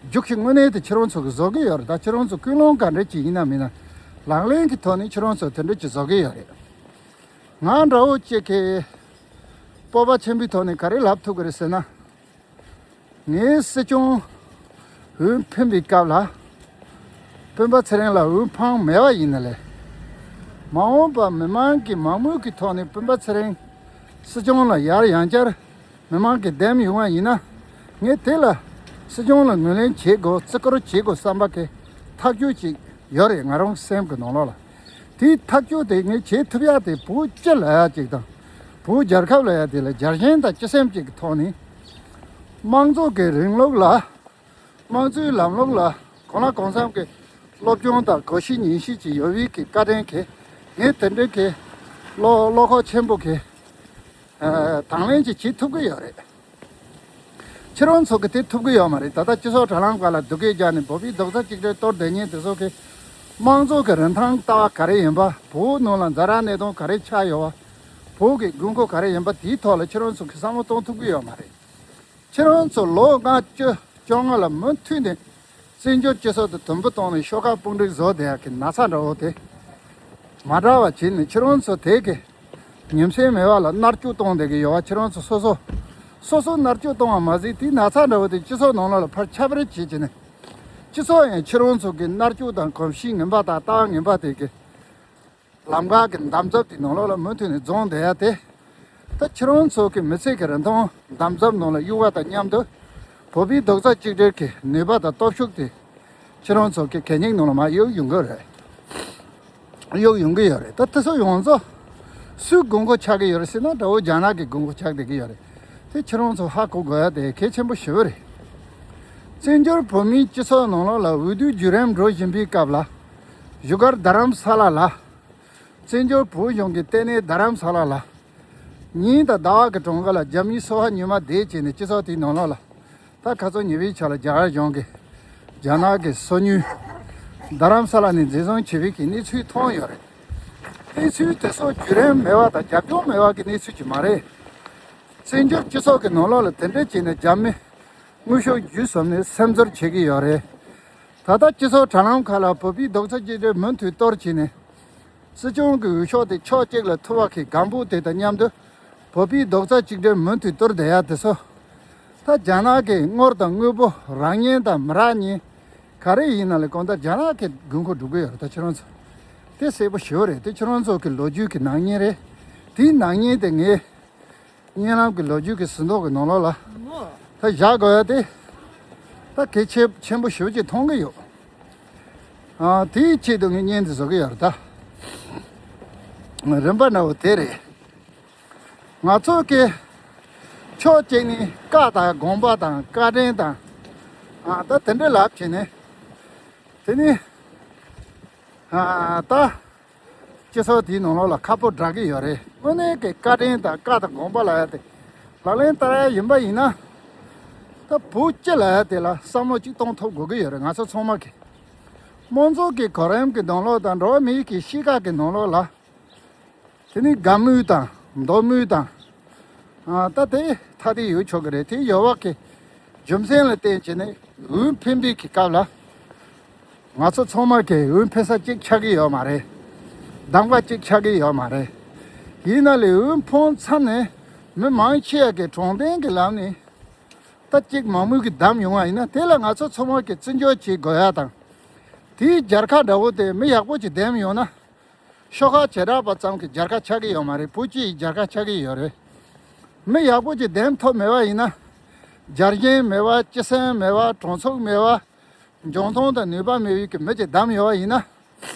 རྒྱུག་ཤུགས་དངོས་གནས་དེ་ཁྱེད་རང་ཚོ་གི་བཟོ་གི་ཡོད་རེད། ད་ཁྱེད་རང་ཚོ་ཀུན་སློང་ག་འདྲ་ཅིག་ཡིན་ན་མིན་ན་ལག་ལེན་གྱི་ཐོག་ནས་ཁྱེད་རང་ཚོ་དེ་འདྲ་ཅིག་བཟོ་གི་ཡོད་རེད། ང་འདྲ་བོ་ཅིག་གིས་སྤོབས་པ་ཆེན་པོའི་ཐོག་ནས་ག་རེ་ལབ་ཐུབ་ཀྱི་རེད་ཟེར་ན། ངའི་སྲིད་སྐྱོང་འོས་འཕེན་པའི་སྐབས་ལ། སྤེན་པ་ཚེ་རིང་ལ་འོས་འཕངས་མེད་པ་ཡིན་ན་ལས། མ་འོངས་པ་མི་མང་གིས་མང་མོས་ཀྱི་ཐོག་ནས་སྤེན་པ་ཚེ་རིང་སྲིད་སྐྱོང་ལ་ཡར་ཡང་བསྐྱར་མི་མང་གིས་འདེམས་ཡོང་བ་ཡིན་ན། ངས་དེ་ལ་སྲིད་སྐྱོང་ལ་ངོས་ལེན་བྱེད་དགོས། བརྩི་བཀུར་བྱེད་དགོས་བསམ་པ་གི་ཐག་གཅོད་ཅིག་ཡོད་རེད། ང་རང་སེམས་ཀྱི་ནང་ལོགས་ལ། དེའི་ཐག་གཅོད་དེ་ངས་བྱེད་ཐུབ་ཡག་དེ་བོད་སྤྱི་ལ་ཡ་ཅིག་དང་། བོད་རྒྱལ་ཁབ་ལ་ཡ་དེ་ལ་རྒྱལ་ཞེན་དང་སྤྱི་སེམས་ཅིག་གི་ཐོག་ནས། དམངས་གཙོ་གི་རིང་ལུགས་ལ། དམངས་གཙོའི་ལམ་ལུགས་ལ་གང་ལ་གང་འཚམ་གྱི་སློབ་སྦྱོང་དང་གོ་ཤེས་ཉན་ཤེས་ཅིག་ཡོད་པའི་གི་བཀའ་དྲིན་གྱིས། ངས་དེ་འདྲའི་གི་བློ་བློ་ཁོག་ཆེན་པོ་གི་ཨ་དང་ལེན་ཅིག་བྱེད་ཐུབ་ཀྱི་ཡོད་རེད། ཁྱེད་རང་ཚོ་གིས་དེ་ཐུབ་ཀྱི་ཡོད་མ་རེད། ད་ལྟ་སྤྱི་ཚོགས་དྲ་ལམ་ཁག་ལ་སྡུག་སྐད་རྒྱག་ནས་བོད་པའི་རྡོག་རྩ་གཅིག་སྒྲིལ་གཏོར་བསྡད་མཁན་དེ་ཚོ་གིས་དམངས་གཙོ་གི་རིན་ཐང་ལྟ་བ་ག་རེ་ཡིན་པ། བོད་ནང་ལ་ཛ་དྲག་གནས་སྟངས་ག་རེ་ཆགས་ཡོད་པ། བོད་ཀྱི་དགོས་མཁོ་ག་རེ་ཡིན་པ། དེའི་ཐོག་ལ་ཁྱེད་རང་ཚོ་གིས་བསམ་བློ་གཏོང་ཐུབ་ཀྱི་ཡོད་མ་རེད། ཁྱེད་རང་ཚོ་ལོ་ལྔ་བཅུ་བཅོ་ལྔ་ལ་མུ་མཐུད་ནས་བཙན་བྱོལ་སྤྱི་ཚོགས་དང་དུམ་བུ་བཏང་ནས་ཤོག་ཁག་དཔུང་སྒྲིག་བཟོ་བསྡད་ཡག་གི་ན་ཚ་འདྲ་བོ་དེ་མ་འདྲ་བ་བྱས་ནས། ཁྱེད་རང་ཚོ་དེ་གི་ཉིན་མཚན་མེད་པ་ལ་མནར་གཅོད་གཏོང་བསྡད་ཀྱི་ཡོད་པ། ཁྱེད་རང་ཚོ་སོ་སོ་སོ་སོ་མནར་གཅོད་གཏོང་བ་མ་ཟད། དེའི་ན་ཚ་འདྲ་བོ་དེ་སྤྱི་ཚོགས་ནང་ལོགས་ལ་ཕར་ཁྱབ་སྤེལ་བྱེད་བྱས་ནས། སྤྱི་ཚོགས་ཡང་ཁྱེད་རང་ཚོ་གི་མནར་གཅོད་དང་གོམས་གཤིས་ངན་པ་དང་ལྟ་བ་ངན་པ་དེ་གི་ལམ་ཁ་གི་འདམ་རྫབ་དེ་ནང་ལོགས་ལ་མུ་མཐུད་ནས་འཛོམས་བསྡད་ཡ་དེ། ད་ཁྱེད་རང་ཚོ་གི་མི་ཚེ་གི་རིན་ཐང་འདམ་རྫབ་ནང་ལ་གཡུག་པ་དང་མཉམ་དུ། བོད་པའི་རྡོག་རྩ་གཅིག་སྒྲིལ་གྱི་ནུས་པ་དང་སྟོབས་ཤུགས་དེ་ཁྱེད་རང་ཚོ་གི་གད་སྙིགས་ནང་ལ་མར་གཡུག་ཡོང་གི་རེད། གཡུག་ཡོང་གི་ཡོད་རེད། ད་དེ་ཚོ་ཡོངས་རྫོགས་སུའི་དགོས་མཁོ་ཆགས་ཀྱི་ཡོད་རེད་ཟེར་ན། དགྲ་བོ་རྒྱ་ནག་གི་དགོས་མཁོ་ཆགས་བསྡད་ཀྱི་ཡོད་རེད། དེ་ཁྱེད་རང་ཚོ་ཧ་གོ་དགོས་ཡ་དེ་གལ་ཆེན་པོ་ཞེ་པོ་རེད། བཙན་བྱོལ་བོད་མིའི་སྤྱི་ཚོགས་ནང་ལོགས་ལ་འོས་བསྡུའི་བརྒྱུད་རིམ་འགྲོ་བཞིན་པའི་སྐབས་ལ། བཞུགས་སྒར་རྡ་རམ་ས་ལ་ལ། བཙན་བྱོལ་བོད་གཞུང་གི་ལྟེ་གནས་རྡ་རམ་ས་ལ་ལ། ཉིན་དང་ཟླ་བ་གི་གྲངས་ཀ་ལ་རྒྱ་མིའི་སོ་པ་ཉི་མ་བསྡད་བྱས་ནས་སྤྱི་ཚོགས་དེའི་ནང་ལོགས་ལ། ད་ཁ་སང་ཉེ་བའི་ཆར་ལ་རྒྱ་གར་གཞུང་གིས་རྒྱ་ནག་གི་སོ་ཉུལ་རྡ་རམ་ས་ལ་ནས་འཛིན་བཟུང་བྱས་པའི་གི་གནས་ཚུལ་མཐོང་ཡོད་རེད། གནས་ཚུལ་དེ་ཚོ་བརྒྱུད་རིམ་མེད་པ་དང་རྒྱབ་ལྗོངས་མེད་པ་གི་གནས་ཚུལ་ཅིག་མ་རེད། བཙན་བྱོལ་སྤྱི་ཚོགས་ཀྱི་ནང་ལོགས་ལ་དེ་འདྲ་བྱས་ནས་རྒྱ་མི་དངོས་ཤུགས་བརྒྱུད་གསུམ་ནས་སེམས་ཚོར་བྱེད་ཀྱི་ཡོད་རེད། ད་ལྟ་སྤྱི་ཚོགས་དྲ་ལམ་ཁག་ལ་བོད་པའི་རྡོག་རྩ་གཅིག་སྒྲིལ་མུ་མཐུད་གཏོར་བྱས་ནས། སྲིད་སྐྱོང་གི་འོས་ཤོག་དེ་ཕྱོགས་གཅིག་ལ་ཐུག་པ་གི་སྒམ་པོ་དེ་དང་མཉམ་དུ་བོད་པའི་རྡོག་རྩ་གཅིག་སྒྲིལ་མུ་མཐུད་གཏོར་བསྡད་ཡ་དེ་ཚོ། ད་རྒྱ་ནག་གི་དངུལ་དང་དངོས་པོ་རག་མཁན་དང་མི་རག་མཁན་ག་རེ་ཡིན་ན་ལས་གང་ལྟར་རྒྱ་ནག་གི་དགོས་མཁོ་སྒྲུབ་ཀྱི་ཡོད་རེད། ད་ཁྱེད་རང་ཚོ་དེ་གསལ་པོ་ཞེ་པོ་རེད། དེ་ཁྱེད་རང་ཚོ་གི་ལོ་རྒྱུས་ཀྱི་ནག་ཉེས་རེད། དེའི་ནག་ཉེས་དེ་ངས་གཉན་ལམ་གྱི་ལོ་རྒྱུས་ཀྱི་ཟིན་ཐོ་གི་ནང་ལོགས་ལ་ད་བཞག་དགོས་ཡ་དེ་ད་གལ་ཆེ་ཆེན་པོ་ཞེ་པོ་ཅིག་མཐོང་གི་ཡོད། ཨ། དེའི་ཆེད་དུ་ངས་བརྙན་འདི་བཟོ་གི་ཡོད་རེད་ད། རིམ་པ་འདྲ་བོ་དེ་རེད། ང་ཚོ་གི་ཕྱོགས་གཅིག་ནས་བཀའ་དང་དགོངས་པ་དང་བཀའ་དྲིན་དང་། ཨ། ད་དེ་འདྲ་ལབ་བྱས་ནས། དེ་ནི། ཨ། ད་སྤྱི་ཚོགས་དེའི་ནང་ལོགས་ལ་ཁ་ཕོ་བསྒྲགས་ཀྱི་ཡོད་རེད། དངོས་གནས་ཀྱི་བཀའ་དྲིན་དང་བཀའ་དང་དགོངས་པ་ལབ་ཡ་དེ་ལག་ལེན་བསྟར་ཡ་ཡིན་པ་ཡིན་ན། ད་བོད་སྤྱི་ལབ་ཡ་དེ་ལ་བསམ་བློ་གཅིག་གཏོང་ཐུབ་དགོས་ཀྱི་ཡོད་རེད། ང་ཚོ་ཚང་མ་གི་དམངས་གཙོ་གི་གོ་རིམ་གྱི་ནང་ལོགས་དང་འགྲོ་བ་མིའི་གི་གཤིས་ཀ་གི་ནང་ལོགས་ལ། དེ་ནི་དགའ་མོས་དང་མདོ་མོས་དང་། ཨ། ད་དེ་ཐ་དད་ཡོད་ཆོག་གི་རེད། དེ་ཡོད་པ་གི་རྒྱུ་མཚན་ལ་བརྟེན་བྱས་ནས་འོས་འཕེན་པའི་གི་སྐབས་ལ། ང་ཚོ་ཚང་མ་གི་འོས་འཕེན་ས་གཅིག་ཆགས་ཀྱི་ཡོད་མ་རེད། གདམ་ག་གཅིག་ཆགས་ཀྱི་ཡོད་མ་རེད། ཡིན་ན་ལས་འོས་འཕེན་མཚམས་ནས་མི་མང་ཆེ་བ་གི་དྲང་བདེན་གྱི་ལམ་ནས་ད་གཅིག་མང་མོས་ཀྱི་གདམ་ཡོང་བ་ཡིན་ན། དེ་ལ་ང་ཚོ་ཚང་མ་གི་བརྩི་འཇོག་བྱེད་དགོས་ཡ་དང་། དེའི་སྦྱར་ཁ་འདྲ་བོ་དེ་མི་ཡག་པོ་ཅིག་འདེམས་ཡོང་ན། ཤོག་ཁག་བྱེ་བྲག་པ་ཙམ་གྱི་སྦྱར་ཁ་ཆགས་ཀྱི་ཡོད་མ་རེད། བོད་སྤྱི་ཡི་སྦྱར་ཁ་ཆགས་ཀྱི་ཡོད་རེད། མི་ཡག་པོ་ཅིག་འདེམས་ཐུབ་མེད་པ་ཡིན་ན། རྒྱལ་ཞེན་མེད་པ། སྤྱི་སེམས་མེད་པ། དྲང་ཚུགས་མེད་པ། འཇོན་ཐང་དང་ནུས་པ་མེད་པའི་གི་མི་ཅིག་བདམས་ཡོད་པ་ཡིན་ན།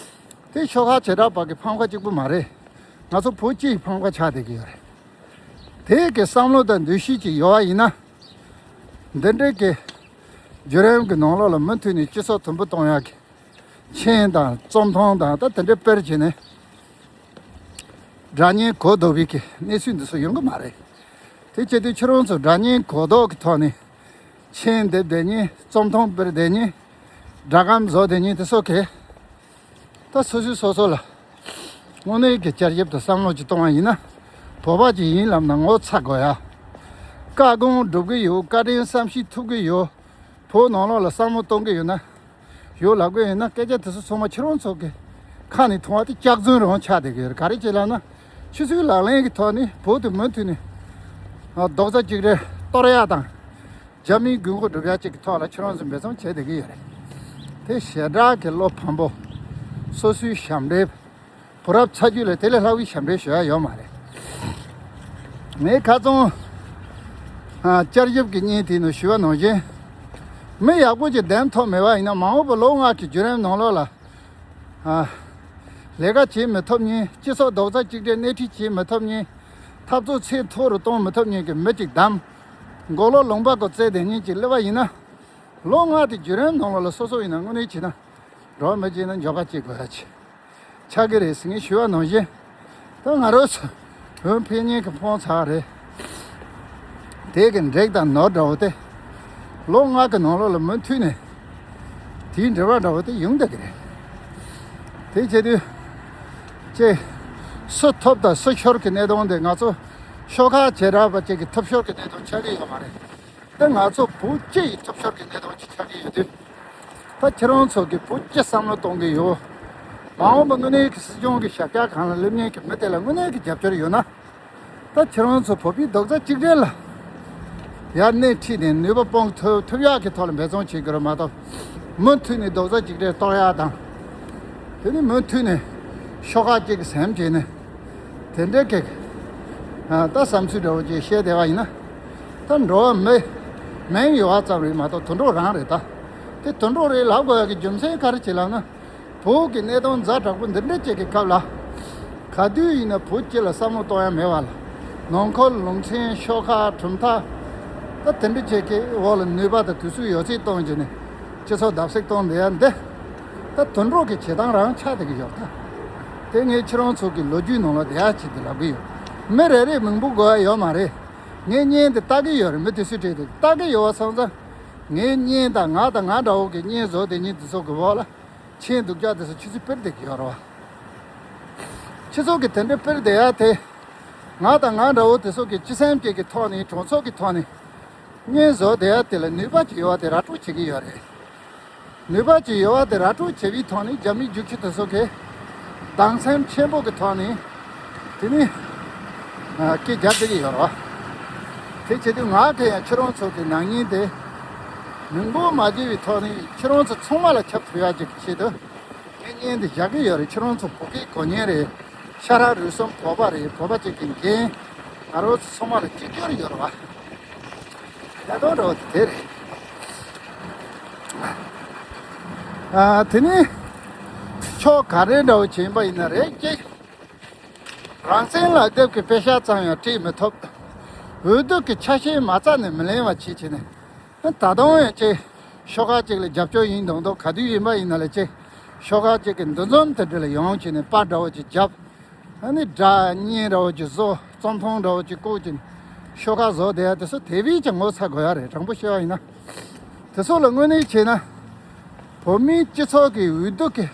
དེ་ཤོག་ཁག་བྱེ་བྲག་པ་གི་ཕམ་ཁ་གཅིག་པུ་མ་རེད། ང་ཚོ་བོད་སྤྱི་ཡི་ཕམ་ཁ་ཆགས་བསྡད་ཀྱི་ཡོད་རེད། དེ་གི་བསམ་བློ་དང་འདུ་ཤེས་ཅིག་ཡོད་པ་ཡིན་ན། འདི་འདྲའི་གི་བརྒྱུད་རིམ་གི་ནང་ལོགས་ལ་མུ་མཐུད་ནས་སྤྱི་ཚོགས་མཐུན་པོ་གཏོང་ཡག་གི་མཆན་དང་རྩོམ་ཐུང་དང་ད་དེ་འདྲ་སྤེལ་བྱས་ནས་སྒྲ་སྙན་གོ་ལྡོག་པའི་གི་གནས་ཚུལ་འདི་ཚོ་ཡོང་གི་མ་རེད། དེ་བྱེད་དུས་ཁྱེད་རང་ཚོ་སྒྲ་སྙན་གོ་ལྡོག་གི་ཐོག་ནས་མཆན་འདེབས་བསྡད་མཁན། རྩོམ་ཐུང་སྤེལ་བསྡད་མཁན། སྒྲ་སྒམ་བཟོ་བསྡད་མཁན་དེ་ཚོ་གིས་ད་སོ་སོས་སོ་སོ་ལ་དངོས་གནས་ཀྱི་བསྐྱར་ཞིབ་དང་བསམ་བློ་ཅིག་གཏོང་བ་ཡིན་ན། བོད་པ་ཅིག་ཡིན་ལབ་ན་ངོ་ཚ་དགོས་ཡ། བཀའ་དགོངས་སྒྲུབ་ཀྱི་ཡོད། བཀའ་དྲིན་བསམ་ཤེས་ཐུབ་ཀྱི་ཡོད། བོད་ནང་ལོགས་ལ་བསམ་བློ་གཏོང་གི་ཡོད་ན། ཡོད་ལབ་དགོས་ཡིན་ན། སྐད་ཆ་དེ་ཚོ་ཚང་མ་ཁྱེད་རང་ཚོ་གི་ཁ་ནས་མཐོང་བ་དེ་སྐྱག་རྫུན་རང་ཆགས་བསྡད་ཀྱི་ཡོད་རེད། ག་རེ་བྱས་ལབ་ན། ཆུ་ཚོད་ལག་ལེན་གྱི་ཐོག་ནས་བོད་དུ་མུ་མཐུད་ནས་རྡོག་རྩ་གཅིག་སྒྲིལ་གཏོར་ཡ་དང་། རྒྱ་མིའི་དགོས་མཁོ་སྒྲུབ་ཡ་གཅིག་གི་ཐོག་ལ་ཁྱེད་རང་ཚོ་འབད་བརྩོན་བྱས་བསྡད་ཀྱི་ཡོད་རེད། དེ་ཞེ་དྲག་གི་བློ་ཕམ་པོ། སོ་སོའི་ཞབས་འདྲེན། བུ་རབས་ཚ་རྒྱུད་ལ་དེ་ལས་ལྷག་པའི་ཞབས་འདྲེན་ཞུ་ཡ་ཡོད་མ་རེད། ངས་ཁ་རྩང་ཨ་བསྐྱར་ཞིབ་ཀྱི་བརྙན་དེའི་ནང་ཞུས་པ་ནང་བཞིན། མི་ཡག་པོ་ཅིག་འདེམས་ཐུབ་མེད་པ་ཡིན་ན། མ་འོངས་པ་ལོ་ལྔ་གི་བརྒྱུད་རིམ་ནང་ལོགས་ལ། ཨ། ལས་ཀ་བྱེད་མི་ཐུབ་མཁན། སྤྱི་ཚོགས་རྡོག་རྩ་གཅིག་སྒྲིལ་སྣེ་ཁྲིད་བྱེད་མི་ཐུབ་མཁན། འཐབ་རྩོད་ཚད་མཐོ་རུ་གཏོང་མི་ཐུབ་མཁན་གྱི་མི་ཅིག་བདམས། མགོ་ལོག་ལུང་པ་གོ་བཙལ་བསྡད་མཁན་ཅིག་སླེབས་པ་ཡིན་ན། ལོ་ལྔ་དེ་བརྒྱུད་རིམ་ནང་ལོགས་ལ་སོ་སོ་ཡིན་ན་དངོས་གནས་བྱས་ན། འགྲོ་བ་མི་བྱས་ན་འགྱོད་པ་སྐྱེ་དགོས་ཡ་ཆེ་ཆགས་ཀྱི་རེད་ཟེར། ངས་ཞུས་པ་ནང་བཞིན། ད་ང་རང་ཚོ་འོས་འཕེན་མཁན་གྱི་ཕོན་ཚ་རེད། དེ་གི་འགྲིག་དང་ནོར་འདྲ་བོ་དེ་ལོ་ལྔ་གི་ནང་ལོགས་ལ་མུ་མཐུད་ནས་དེའི་འབྲེལ་བ་འདྲ་བོ་དེ་ཡོང་བསྡད་ཀྱི་རེད། དེ་བྱེད་དུས་ཅེ་སུ་ཐོབ་དང་སུ་ཤོར་གྱི་གནད་དོན་དེ་ང་ཚོ་ཤོག་ཁག་བྱེ་བྲག་པ་ཅིག་གི་ཐོབ་ཤོར་གྱི་གནད་དོན་ཆགས་ཀྱི་ཡོད་མ་རེད། དེ་ང་ཚོ་བོད་སྤྱི་ཡི་ཐོབ་ཤོར་གྱི་གནད་དོན་ཅིག་ཆགས་ཀྱི་ཡོད་དུས། ད་ཁྱེད་རང་ཚོ་གི་བོད་སྤྱི་བསམ་བློ་གཏོང་གི་ཡོད། མ་འོངས་པ་དངོས་གནས་ཀྱི་སྲིད་སྐྱོང་གི་ཞབས་བཀྱག་སྒང་ལ་སླེབས་མཁན་གྱི་མི་དེ་ལ་དངོས་གནས་ཀྱི་རྒྱབ་སྐྱོར་ཡོད་ན། ད་ཁྱེད་རང་ཚོ་བོད་པའི་རྡོག་རྩ་གཅིག་སྒྲིལ་ལ་ཡར་སྣེ་ཁྲིད་ནས་ནུས་པ་སྤུངས་ཐུབ་ཐུབ་ཡག་གི་ཐོག་ལ་འབད་བརྩོན་བྱེད་དགོས་རེད་མ་གཏོགས། མུ་མཐུད་ནས་རྡོག་རྩ་གཅིག་སྒྲིལ་གཏོར་ཡག་དང་། དེ་ནི་མུ་མཐུད་ནས་ཤོག་ཁག་གཅིག་གི་སེམས་བྱས་ནས། དེ་འདྲའི་གི། ཨ། ད་བསམ་ཚུལ་འདྲ་བོ་ཅིག་བཤད་བསྡད་པ་ཡིན་ན། ད་འགྲོ་བ་མི་མིང་ཡོད་པ་ཙམ་རེད་མ་གཏོགས་དུད་འགྲོ་རང་རེད་ད། དེ་དུད་འགྲོ་རེད་ལབ་དགོས་ཡག་གི་རྒྱུ་མཚན་ག་རེ་བྱས་ལབ་ན། བོད་ཀྱི་གནད་དོན་ཛ་དྲག་པོ་འདི་འདྲ་ཅིག་གི་སྐབས་ལ། ག་དུས་ཡིན་ན་བོད་སྤྱི་ལ་བསམ་བློ་གཏོང་ཡ་མེད་པ་ལ། ནང་ཁུལ་ལུང་ཚན་ཤོག་ཁག་གྲུབ་མཐའ། ད་དེ་འདྲ་ཅིག་གི་འོག་ལ་ནུས་པ་དང་དུས་ཚོད་ཡོད་ཚད་གཏོང་བྱས་ནས་སྤྱི་ཚོགས་བརྡབ་གསིག་གཏོང་བསྡད་ཡ་འདི། ད་དུད་འགྲོ་གི་བྱེད་སྟངས་རང་ཆགས་བསྡད་ཀྱི་ཡོད་ད། དེ་ངས་ཁྱེད་རང་ཚོ་གི་ལོ་རྒྱུས་ནང་ལ་བསྡད་ཡ་ཆེད་དུ་ལབ་ཀྱི་ཡོད། མི་རེ་རེས་མིང་པོ་དགོས་ཡ་ཡོད་མ་རེད། ངས་བརྙན་དེ་ལྟ་གི་ཡོད་རེད། མི་དེ་སུས་བྲིས་འདུག་ལྟ་གི་ཡོད་པ་སོང་ཙང་། ངའི་བརྙན་དང་ང་དང་ང་འདྲ་བོ་གི་བརྙན་བཟོ་དེ་གཉིས་དེ་ཚོ་གི་འོག་ལ་མཆན་སྡུག་ཅག་དེ་ཚོ་ཁྱེད་ཚོས་སྤེལ་བསྡད་ཀྱི་ཡོད་རེད་བ། ཁྱེད་ཚོ་གི་དེ་འདྲ་སྤེལ་བསྡད་ཡ་དེ། ང་དང་ང་འདྲ་བོ་དེ་ཚོ་གི་སྤྱི་སེམས་ཅིག་གི་ཐོག་ནས་གྲོང་ཚོ་གི་ཐོག་ནས་བརྙན་བཟོ་བསྡད་ཡ་དེ་ལ་ནུས་པ་ཅིག་ཡོད་པ་དེ་ར་སྤྲོད་བྱེད་ཀྱི་ཡོད་རེད། ནུས་པ་ཅིག་ཡོད་པ་དེ་ར་སྤྲོད་བྱེད་པའི་ཐོག་ནས་རྒྱ་མི་རྒྱུག་ཁྱི་དེ་ཚོ་གིས་སྡང་སེམས་ཆེན་པོ་གི་ཐོག་ནས་དེ་ནི་ཨ་སྐད་རྒྱག་བསྡད་ཀྱི་ཡོད་རེད་བ། དེ་བྱེད་དུས་ང་གིས་ཡང་ཁྱེད་རང་ཚོ་གི་ནང་ཉིན་དེ་མི་མགོ་མ་བརྗེ་བའི་ཐོག་ནས་ཁྱེད་རང་ཚོ་ཚང་མ་ལ་ཁྱབ་ཐུབ་ཡག་ཅིག་གི་ཆེད་དུ་ངས་བརྙན་འདི་བཞག་གི་ཡོད་རེད། ཁྱེད་རང་ཚོ་བོད་སྐད་གོ་མཁན་རེད། ཤ་ར་རུས་གསུམ་བོད་པ་རེད། བོད་པ་ཅིག་གི་འགན་ང་རང་ཚོ་ཚང་མ་ལ་གཅིག་གྱུར་ཡོད་རེད་བ། གནད་དོན་འདྲ་བོ་དེ་དེ་རེད། ཨ། དེ་ནི་ཕྱོགས་ག་རེ་འདྲ་བོ་བྱས་པ་ཡིན་ན་རེད་ཅེ། རང་བཙན་ལག་དེབ་ཀྱི་པེ་ཤག་ཙམ་ཡང་སྤྲད་མི་ཐུབ། འོས་བསྡུ་གི་ཆ་ཤས་མ་རྩ་ནས་མི་ལེན་པ་བྱེད་བྱས་ནས། ད་དུང་ཡང་ཅིག་ཤོག་ཁག་ཅིག་ལ་རྒྱབ་སྐྱོར་ཡིན་མདོག་མདོག་ག་དུས་ཡིན་པ་ཡིན་ན་ལ་ཅིག་ཤོག་ཁག་ཅིག་གི་འདུ་འཛོམས་དེ་འདྲ་ལ་ཡོང་བྱས་ནས་པར་འདྲ་བོ་ཅིག་བརྒྱབ། ཨ་ནི་སྒྲ་སྙན་འདྲ་བོ་ཅིག་བཟོ། རྩོམ་ཐུང་འདྲ་བོ་ཅིག་བཀོད་ཅིག་ཤོག་ཁག་བཟོ་བསྡད་ཡ་དེ་ཚོ་དེ་བས་ཀྱང་ངོ་ཚ་དགོས་ཡ་རེད། དྲང་པོ་བཤད་པ་ཡིན་ན། དེ་ཚོ་ལ་དངོས་གནས་བྱས་ན་བོད་མིའི་སྤྱི་ཚོགས་ཀྱི་འོས་བསྡུ་གི་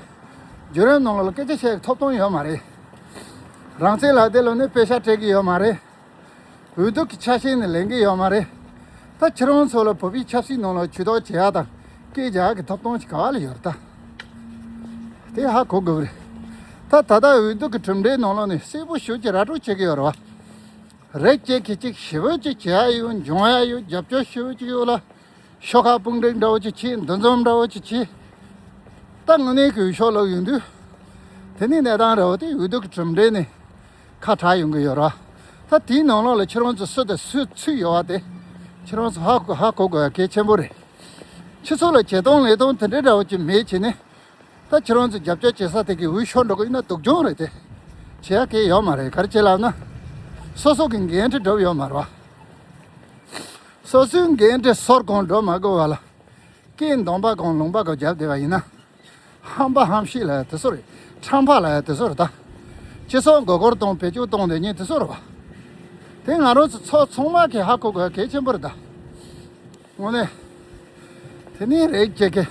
བརྒྱུད་རིམ་ནང་ལ་སྐད་ཆ་བཤད་ཐོབ་ཐང་ཡོད་མ་རེད། རང་བཙན་ལག་དེབ་ལ་ནི་པེ་ཤག་སྤྲད་ཀྱི་ཡོད་མ་རེད། འོས་བསྡུ་གི་ཆ་ཤས་ནི་ལེན་གྱི་ཡོད་མ་རེད། ད་ཁྱེད་རང་ཚོ་ལ་བོད་པའི་ཆབ་སྲིད་ནང་ལ་ཇུས་གཏོགས་བྱེད་ཡག་དང་སྐད་རྒྱག་ཡག་གི་ཐོབ་ཐང་ཞིག་ག་བ་ལ་ཡོད་རེད་ད། དེ་ཧ་གོ་དགོས་རེད། ད་ད་ལྟ་འོས་བསྡུ་གི་གྲུབ་འབྲས་ནང་ལོགས་ནས་གསལ་པོ་ཞེ་པོ་ཅིག་ར་སྤྲོད་བྱེད་ཀྱི་ཡོད་རེད་བ། རེད་ཅེས་ཀྱི་ཅིག་ཞེ་པོ་ཅིག་བྱེད་ཡག་ཡོད། འབྱུང་ཡག་ཡོད། རྒྱབ་སྐྱོར་ཞེ་པོ་ཅིག་ཡོད་ལ། ཤོག་ཁག་དཔུང་སྒྲིག་འདྲ་བོ་ཅིག་བྱེད། འདུ་འཛོམས་འདྲ་བོ་ཅིག་བྱེད། ད་དངོས་གནས་ཀྱི་འོས་ཤོག་བླུགས་ཡོང་དུས། དེ་ནས་གནས་སྟངས་འདྲ་བོ་དེ་འོས་བསྡུ་གི་གྲུབ་འབྲས་ནས་ཁ་གྲག་ཡོང་གི་ཡོད་རེད། ད་དེའི་ནང་ལོགས་ལ་ཁྱེད་རང་ཚོ་སུ་དང་སུ་ཚུད་ཡོད་པ་དེ་ཁྱེད་རང་ཚོ་ཧ་གོ་ཧ་གོ་དགོས་ཡ་གལ་ཆེན་པོ་རེད། ཁྱེད་ཚོ་ལ་བྱེད་སྟངས་ལས་སྟངས་དེ་འདྲ་འདྲ་བོ་ཅིག་མེད་བྱས་ནས། ད་ཁྱེད་རང་ཚོ་རྒྱབ་སྐྱོར་བྱེད་ས་དེ་གི་འོས་ཤོག་འགྲོ་གི་ཡིན་ན་སྡུག་སྦྱོང་རེད་དེ། བྱེད་ཡ་གལ་ཡོད་མ་རེད། ག་རེ་བྱེད་ལབ་ན། སོ་སོ་གི་འགན་འཁྲི་སྒྲུབ་ཡོད་མ་རེད་བ། སོ་སོའི་འགན་འཁྲི་སོར་གང་སྒྲུབ་མ་དགོས་པ་ལ། སྐད་འདོན་པ་གང་ལུང་པ་གང་བརྒྱབ་བསྡད་པ་ཡིན་ན། ཧམ་པ་ཧམ་ཤེད་ལབ་ཡ་དེ་ཚོ་རེད། ཁྲམ་པ་ལབ་ཡ་དེ་ཚོ་རེད་ད། སྤྱི་ཚོགས་མགོ་སྐོར་གཏོང་བེད་སྤྱོད་གཏོང་བསྡད་མཁན་དེ་ཚོ་རེད་བ། དེ་ང་རང་ཚོ་ཚོ་ཚང་མ་གིས་ཧ་གོ་དགོས་ཡ་གལ་ཆེན་པོ་རེད་ད། དངོས་གནས། དེ་ནས་རེད་ཅེས་ཀྱི།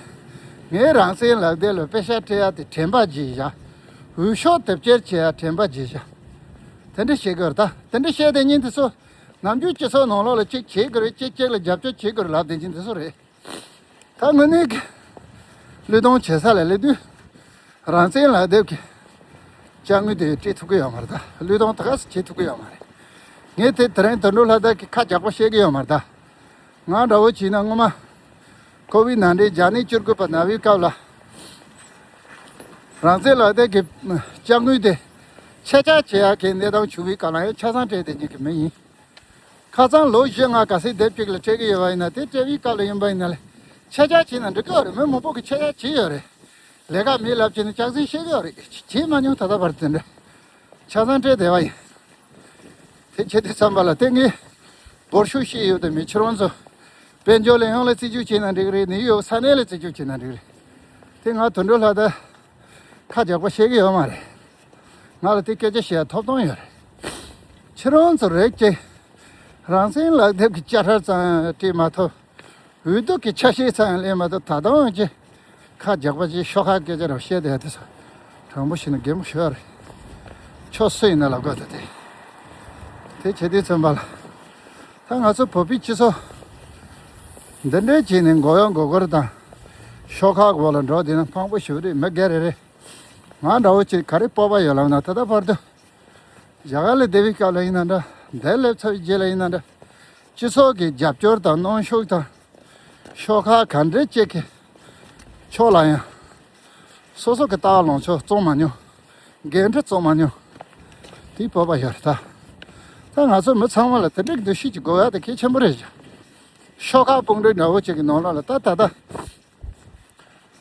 ངས་རང་བཙན་ལག་དེབ་ལ་པེ་ཤག་སྤྲད་ཡ་དེ་དྲན་པ་བརྗེད་བཞག་འོས་ཤོག་དེབ་སྐྱེལ་བྱེད་ཡ་དྲན་པ་བརྗེད་བཞག་དེ་འདྲ་བཤད་དགོས་རེད་ད། དེ་འདྲ་བཤད་བསྡད་མཁན་དེ་ཚོ། ནམ་རྒྱུན་སྤྱི་ཚོགས་ནང་ལོགས་ལ་གཅིག་བྱེད་དགོས་རེད། གཅིག་གཅིག་ལ་རྒྱབ་སྐྱོར་བྱེད་དགོས་རེད་ལབ་བསྡད་མཁན་དེ་ཚོ་རེད། ད་དངོས་གནས་ཀྱི་བློས་གཏོང་བྱེད་ས་ལ་སླེབས་དུས། རང་བཙན་ལག་དེབ་ཀྱི་དཔྱ་དངུལ་དེ་སྤྲད་ཐུབ་ཀྱི་ཡོད་མ་རེད་ད། བློས་གཏོང་ད་ག་སེ་བྱེད་ཐུབ་ཀྱི་ཡོད་མ་རེད། ངས་དེ་དེ་རིང་དོན་གྲུབ་ལྷ་དར་གྱིས་ཁ་རྒྱག་པོ་བཤད་ཀྱི་ཡོད་མ་རེད་ད། ང་འདྲ་བོ་བྱས་ན་སྔོན་མ། ཀོ་བིད་ནད་འདི་བརྒྱ་ནི་བཅུ་དགུ་པ་ན་བའི་སྐབས་ལ། རང་བཙན་ལག་དེབ་ཀྱི་དཔྱ་དངུལ་དེ་ཆད་ཆག་བྱེད་ཡག་གི་གནས་སྟངས་བྱུང་བའི་སྐབས་ལ་ཡང་ཆ་ཚང་སྤྲད་བསྡད་མཁན་གྱི་མི་ཡིན། ཁ་སང་ལོ་བཞི་ལྔ་ག་སེ་དེབ་ཅིག་ལ་སྤྲད་ཀྱི་ཡོད་པ་ཡིན་ན། དེ་སྤྲད་པའི་སྐབས་ལ་ཡིན་པ་ཡིན་ན་ལས་ཆད་ཆག་བྱས་ན་འགྲིག་གི་ཡོད་རེད། མི་མང་པོ་གིས་ཆད་ཆག་བྱས་ཡོད་རེད། ལས་ཀ་མེད་ལབ་བྱས་ནས་སྐྱག་རྫུན་བཤད་ཀྱི་ཡོད་རེད། བྱས་མ་མྱོང་། ད་ལྟ་བར་དུ་དེ་འདྲ་ཆ་ཚང་སྤྲད་བསྡད་པ་ཡིན། དེ་བྱེད་དུས་ཙམ་པ་ལ་དེ་ངས་འབོར་ཤུགས་བཤད་ཡོད་དམ་མེད་ཁྱེད་རང་ཚོ་དཔལ་འབྱོར་ལས་ཁུངས་ལ་རྩིས་རྒྱུགས་བྱས་ན་འགྲིག་གི་རེད། ནིའུ་ཡོག་ས་གནས་ལ་རྩིས་རྒྱུགས་བྱས་ན་འགྲིག་གི་རེད། དེ་ང་དོན་གྲུབ་ལྷ་དར་ཁ་རྒྱག་པ་བཤད་ཀྱི་ཡོད་མ་རེད། ང་ལ་དེ་སྐད་ཆ་བཤད་ཐོབ་ཐང་ཡོད་རེད། ཁྱེད་རང་ཚོ་རེད་ཅེ། རང་བཙན་ལག་དེབ་ཀྱི་དཔྱ་ཁྲལ་ཙམ་སྤྲད་མ་ཐུབ། འོས་བསྡུ་གི་ཆ་ཤས་ཙམ་ལེན་མ་ཐུབ། ད་དུང་ཅེ། ཁ་རྒྱག་པ་ཅེ་ཤོག་ཁག་སྐད་ཆ་རང་བཤད་བསྡད་ཡ་དེ་ཚོ། དྲང་པོ་བཤད་ན་གད་མོ་ཤོར་རེད། ཁྱོད་སུ་ཡིན་ན་ལབ་དགོས་ད་དེ། དེ་བྱེད་དུས་ཙམ་པ་ལ། ད་ང་ཚོ་བོད་པའི་སྤྱི་ཚོགས་འདི་འདྲའི་བྱས་ནས་མགོ་གཡོག་མགོ་སྐོར་དང་། ཤོག་ཁག་འོག་ལ་འགྲོ་བསྡད་ན་ཕངས་པོ་ཞེ་པོ་རེད། མི་སྒེར་རེ་རེ། ང་འདྲ་བོ་ཅིག་ག་རེ་སྤོབས་པ་ཡོད་ལབ་ན། ད་ལྟ་བར་དུ་རྒྱ་གར་ལ་བསྡད་པའི་སྐབས་ལ་ཡིན་ན་འདྲ། འདིར་སླེབས་ཚར་བའི་རྗེས་ལ་ཡིན་ན་འདྲ། སྤྱི་ཚོགས་ཀྱི་རྒྱབ་སྐྱོར་དང་གནོན་ཤུགས་དང་། ཤོག་ཁག་ག་འདྲ་ཅིག་གི་ཕྱོགས་ལ་ཡང་། སོ་སོ་གི་ལྟ་བ་ལངས་ཕྱོགས་བཙོང་མ་མྱོང་། འགན་འཁྲི་བཙོང་མ་མྱོང་། དེའི་སྤོབས་པ་ཡོད་རེད་ད། ད་ང་ཚོ་མི་ཚང་མ་ལ་དེ་འདྲའི་འདུ་ཤེས་ཅིག་དགོས་ཡ་དེ་གལ་ཆེན་པོ་རེད་ཤག་ཤོག་ཁག་དཔུང་སྒྲིག་འདྲ་བོ་ཅིག་གི་ནང་ལོགས་ལ་ད་ད་ལྟ་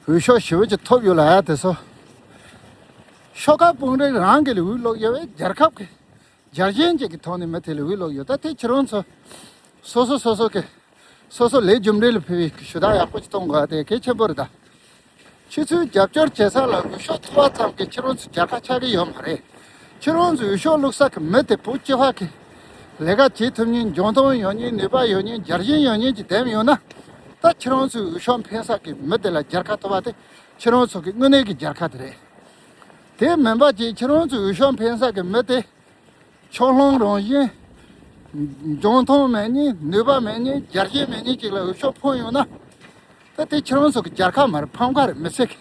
འོས་ཤོག་ཞེ་པོ་ཅིག་ཐོབ་ཡོད་ལབ་ཡ་དེ་ཚོ། ཤོག་ཁག་དཔུང་སྒྲིག་རང་གི་ལ་འོས་བླུགས་ཡོད་པས། རྒྱལ་ཁབ་ཀྱི་རྒྱལ་ཞེན་ཅིག་གི་ཐོག་ནས་མི་དེ་ལ་འོས་བླུགས་ཡོད། ད་དེ་ཁྱེད་རང་ཚོ་སོ་སོ་སོ་སོ་གི་སོ་སོ་ལས་རྒྱུ་འབྲས་ལ་ཕུལ་བའི་ཞུ་དག་ཡག་པོ་ཅིག་གཏོང་དགོས་པ་དེ་གལ་ཆེན་པོ་རེད་ད། ཁྱེད་ཚོས་རྒྱབ་སྐྱོར་བྱེད་ས་ལ་འོས་ཤོག་ཐོབ་པ་ཙམ་གྱིས་ཁྱེད་རང་ཚོ་རྒྱལ་ཁ་ཆགས་ཀྱི་ཡོད་མ་རེད། ཁྱེད་རང་ཚོ་འོས་ཤོག་བླུགས་ས་གི་མི་དེ་བོད་སྤྱི་བ་གི་ལས་ཀ་བྱེད་ཐུབ་མཁན། འཇོན་ཐང་ཡོད་མཁན། ནུས་པ་ཡོད་མཁན། རྒྱལ་ཞེན་ཡོད་མཁན་ཅིག་བསྡད་ཡོད་ན། ད་ཁྱེད་རང་ཚོས་འོས་ཤོག་འཕེན་ས་གི་མི་དེ་ལ་རྒྱལ་ཁ་ཐོབ་པ་དེ་ཁྱེད་རང་ཚོ་གི་དངོས་གནས་ཀྱི་རྒྱལ་ཁ་དེ་རེད། དེ་མིན་པ་ཅིག་ཁྱེད་རང་ཚོས་འོས་ཤོག་འཕེན་ས་གི་མི་དེ། ཕྱོགས་ལྷུང་རང་བཞིན། འཇོན་ཐང་མེད་མཁན། ནུས་པ་མེད་མཁན། རྒྱལ་ཞེན་མེད་མཁན་ཅིག་ལ་འོས་ཤོག་ཕུལ་ཡོང་ན། ད་དེ་ཁྱེད་རང་ཚོ་གི་རྒྱལ་ཁ་མ་རེད། ཕམ་ཁ་རེད། མི་ཚེ་གི།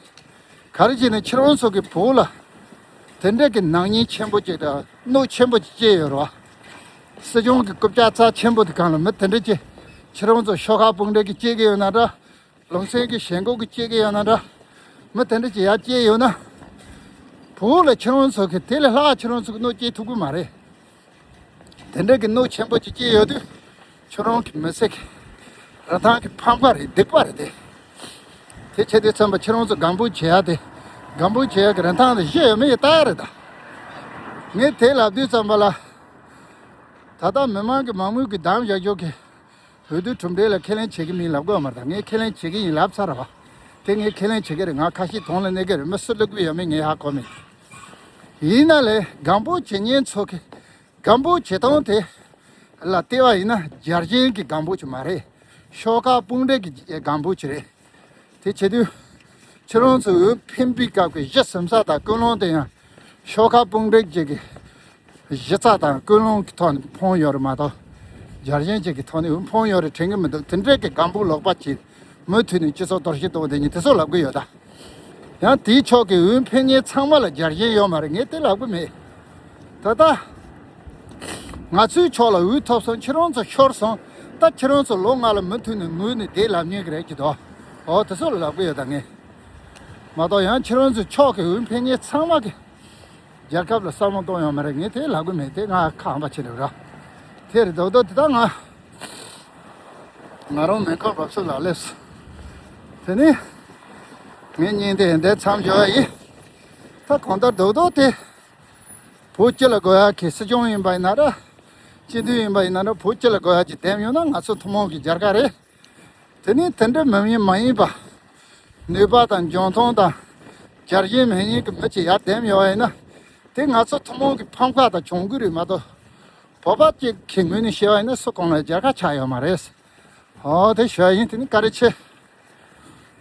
ག་རེ་བྱས་ནས་ཁྱེད་རང་ཚོ་གི་བོད་ལ་དེ་འདྲ་གི་ནག་ཉེས་ཆེན་པོ་ཅིག་དང་གནོད་ཆེན་པོ་ཅིག་སྐྱེལ་ཡོད་རེད་བ། སྲིད་སྐྱོང་གི་རྐུབ་བཀྱག་རྩ་ཆེན་པོ་དེ་གང་ལ་མི་དེ་འདྲ་ཅིག་ཁྱེད་རང་ཚོ་ཤོག་ཁག་དཔུང་སྒྲིག་གི་སྐྱེ་གི་ཡོད་ན་འདྲ། ལུང་ཚན་གྱི་ཞེན་ཁོག་གི་སྐྱེ་གི་ཡོད་ན་འདྲ། མི་དེ་འདྲ་ཅིག་ཡར་སྐྱེ་ཡོད་ན། བོད་ལ་ཁྱེད་རང་ཚོ་གི་དེ་ལས་ལྷག་ཁྱེད་རང་ཚོ་གི་གནོད་སྐྱེལ་ཐུབ་ཀྱི་མ་རེད། དེ་འདྲ་གི་གནོད་ཆེན་པོ་ཅིག་སྐྱེ་ཡོད་དུས། ཁྱོད་རང་གི་མི་ཚེ་གི་རིན་ཐང་གི་ཕམ་ཁ་རེད། སྡིག་པ་རེད་དེ། དེ་བྱེད་དུས་ཙམ་པ་ཁྱེད་རང་ཚོ་སྒམ་པོ་བྱེད་ཡ་དེ། སྒམ་པོ་བྱེད་ཡ་གི་རིན་ཐང་དེ་ཞེ་ཡོད་མེད་ཡ་ལྟ་ཡ་རེད་ད། ངས་དེ་ལབ་དུས་ཙམ་པ་ལ། ད་ལྟ་མི་མང་གི་མང་མོས་ཀྱི་བདམས་བཞག་ཆོག་གི། འོས་བསྡུ་གྲུབ་འབྲས་ལ་ཁས་ལེན་བྱེད་ཀྱི་མིན་ལབ་དགོས་མ་རེད་ད། ངས་ཁས་ལེན་བྱེད་ཀྱི་ཡིན་ལབ་ཚར་བ། དེ་ངས་ཁས་ལེན་བྱེད་ཀྱི་རེད། ང་ཁ་ཤས་དོན་ལ་གནས་ཀྱི་རེད། མི་སུ་སླེབས་ཀྱི་ཡོད་མེད་ངས་ཧ་གོ་མེད། ཡིན་ན་ལས་སྒམ་པོ་བྱེད་མཁན་ཚོ་གི་སྒམ་པོ་བྱེད་སྟངས་དེ་ལ་བལྟས་པ་ཡིན་ན་རྒྱལ་ཞེན་གྱི་སྒམ་པོ་ཅིག་མ་རེད། ཤོག་ཁག་དཔུང་སྒྲིག་གི་སྒམ་པོ་ཅིག་རེད། དེ་བྱེད་དུས། ཁྱེད་རང་ཚོ་འོས་འཕེན་པའི་སྐབས་ཀྱི་གཞི་ཟིན་ས་དང་ཀུན་སློང་དེ་ཡང་། ཤོག་ཁག་དཔུང་སྒྲིག་ཅིག་གི་གཞི་རྩ་དང་ཀུན་སློང་གི་ཐོག་ནས་འཕོངས་ཡོད་རེད་མ་གཏོགས། རྒྱལ་ཞེན་ཅིག་གི་ཐོག་ནས་འཕོངས་ཡོད་རེད་དྲན་གྱི་མི་འདུག་དེ་འདྲའི་གི་སྒམ་པོ་ལོག་པ་ཅིག་མུ་མཐུད་ནས་སྤྱི་ཚོགས་གཏོར་བཤིག་གཏོང་བ་དེ་ཉིད་དེ་ཚོ་ལབ་གི་ཡོད་ད། ཡང་དེའི་ཕྱོགས་ཀྱི་འོས་འཕེན་མཁན་ཚང་མ་ལ་རྒྱལ་ཞེན་ཡོད་མ་རེད། ངས་དེ་ལབ་གི་མེད། ད་ལྟ། ང་ཚོའི་ཕྱོགས་ལ་འོས་ཐོབ་སོང་། ཁྱེད་རང་ཚོ་ཤོར་སོང་། ད་ཁྱེད་རང་ཚོ་ལོ་ལྔ་ལ་མུ་མཐུད་ནས་ངུས་ནས་བསྡད་ལབ་མཁན་གྱི་རེད་ཀྱི་དོ། འོ་དེ་ཚོ་ལ་ལབ་གི་ཡོད་ད་ངས། མ་གཏོགས་ཡང་ཁྱེད་རང་ཚོའི་ཕྱོགས་ཀྱི་འོས་འཕེན་མཁན་ཚང་མ་གི་རྒྱལ་ཁབ་ལ་བསམ་བློ་གཏོང་ཡོད་མ་རེད། ངས་དེ་ལབ་གི་མེད། དེ་ང་ཁ་ཧམ་པ་བྱེད་ལབ་ར། དེ་རེད་དོ་དོ་དེ་ད་ང་ང་རང་མེ་འཁོར་འབབ་ས་ལ་སླེབས་སོང་། དེ་ནས་ངའི་བརྙན་དེ་འདི་མཚམས་འཇོག་ཡ་ཡིན། ད་གང་ལྟར་རྡོག་རྡོག་དེ་བོད་སྤྱི་ལ་དགོས་ཡ་གི་སྲིད་སྐྱོང་ཡིན་པ་ཡིན་ན་ར། སྤྱི་འཐུས་ཡིན་པ་ཡིན་ན་ར། བོད་སྤྱི་ལ་དགོས་ཡ་ཅིག་འདེམས་ཡོང་ན་ང་ཚོ་ཐུན་མོང་གི་རྒྱལ་ཁ་རེད། དེ་ནས་དེ་འདྲ་མི་མིན་མ་ཡིན་པ། ནུས་པ་དང་འཇོན་ཐང་དང་། རྒྱལ་ཞེན་མེད་མཁན་གྱི་མི་ཅིག་ཡར་འདེམས་ཡོང་བ་ཡིན་ན། དེ་ང་ཚོ་ཐུན་མོང་གི་ཕམ་ཁ་དང་གྱོང་གུད་རེད་མ་གཏོགས། བོད་པ་གཅིག་གི་ངོས་ནས་བཤད་པ་ཡིན་ན་སུ་གང་ལ་རྒྱལ་ཁ་ཆགས་ཡོད་མ་རེད། ཨོ་དེ་ཞུ་ཡ་ཡིན། དེ་ནི་བཀའ་དྲིན་ཆེ།